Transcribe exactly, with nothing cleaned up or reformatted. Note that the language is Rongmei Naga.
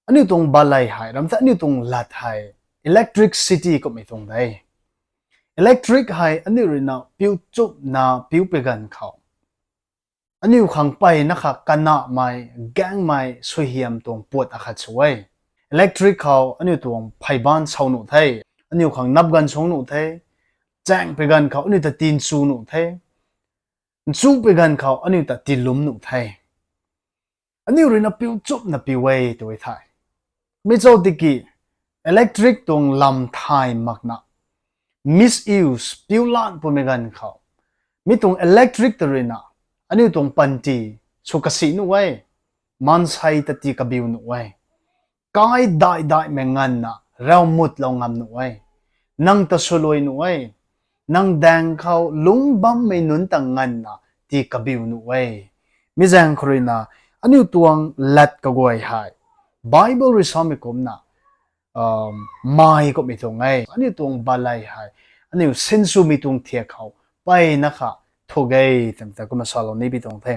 Aniu tuang balei hei ram the, aniu tuang lat hei electricity kummei tuang de. Electric hei aniu ruina piu chupna piu pui ganv khou, aniu khang mpeyna kha kanahmei, gaengmei, suaihiam tuang puat akhat sw e. Electric khou aniu tuang pheyban sau nuh the, aniu khang nap ganv suang nuh the, chaeng pui ganv khou aniu ta tinchu nuh the, nchu pui ganv khou aniu ta tiilum nuh the. Aniu ruina piu chupna piu e tw e the. Mi cho tiki electric tuang lam thay makna misuse piu lan pumei ganv khou, mi tuang electric ta ruina aniu tuang panty sw kasi nuh e, maansei ta tii kabiu nuh e, kai dai daihmei nganvna rav mutlou ngam nuh e, nang ta swluai nuh e, nang daeng khou lungc bammei nunc ta nganvna tii kabiu nuh e. Mi zaeng khou ruina aniu tuang lat kaguay hei Bible rui samei kumcna mai kummei tuang e. Aniu tuang balei hei aniu sinswmei tuang thiak khou mpeyna kha thuk e twmei ta kumna salou ni pi tuang the.